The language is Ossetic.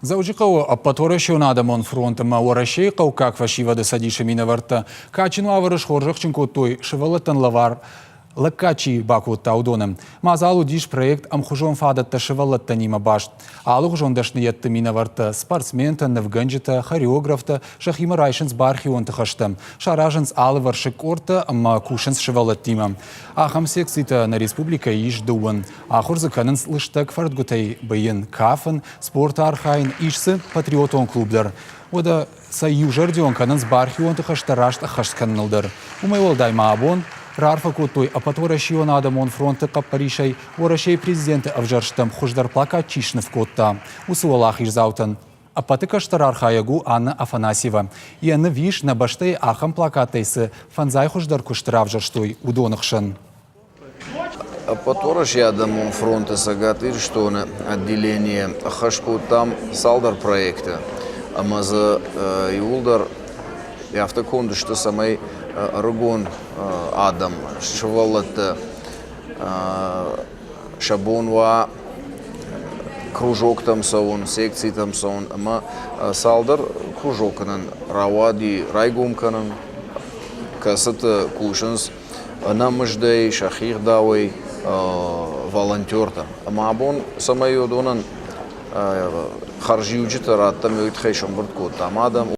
Дзӕуджыхъӕуы Ӕппӕтуӕрӕсеон адӕмон фронт ӕмӕ Уӕрӕсейы хъӕуккаг фӕсивӕды цӕдисы минӕвӕрттӕ кадджын уавӕры схорзӕхджын кодтой сывӕллӕттӕн лӕвар лӕггад чи бакодта, уыдоны. Мадзал уыдис проект «Ӕмхуызон фадӕттӕ сывӕллӕттӕн-имӕ баст. Алыгъуызон дӕсныйӕдты минӕвӕрттӕ, спортсментӕ, нывгӕнджытӕ, хореографтӕ сӕхимӕ райсынц бархионты хӕстӕ, саразынц алывӕрсыг къордтӕ ӕмӕ кусынц сывӕллӕттимӕ. Ахӕм секцитӕ нӕ республикӕйы ис дыууын. Ахуыр дзы кӕнынц лыстӕг фӕрдгуытӕй быйын, кафын, спорты архайын, ис дзы патриотон клуб дӕр. Уӕдӕ сӕ иузӕрдион кӕнынц бархионты хӕстӕ раст ӕххӕст кӕныныл дӕр. Уымӕй уӕлдай ма абон раарфӕ кодтой Ӕппӕтуӕрӕсейон адӕмон фронты хъӕппӕрисӕй Уӕрӕсейы президенты ӕвзӕрсттӕм хуыздӕр плакат чи сныв кодта, уыцы уӕлахиздзаутӕн. Ӕппӕты кӕстӕр архайӕг у Анна Афанасьева. Йӕ ныв ис, нӕ бӕстӕйы ахӕм плакаттӕй цы фӕндзай хуыздӕр куысты равзӕрстой, уыдоны хсӕн. Ӕппӕтуӕрӕсейы адӕмон фронты Цӕгат Ирыстоны отделение ӕххӕст кодтам цалдӕр проекты ӕмӕ дзы иууылдӕр афтӕ конд сты, цӕмӕй ӕрыгон адӕм, сывӕллӕттӕ сӕ бон уа кружоктӕм цӕуын, секцитӕм цӕуын ӕмӕ цалдӕр кружокы нын рауади райгом кӕнын, кӕцыты кусынц ӕнӕмыздӕй, сӕхи гъдауӕй волонтертӕ. Ӕмӕ абон цӕмӕй уыдонӕн хӕрзиуджытӕ раттӕм, уый тыххӕй сӕмбырд кодтам адӕм.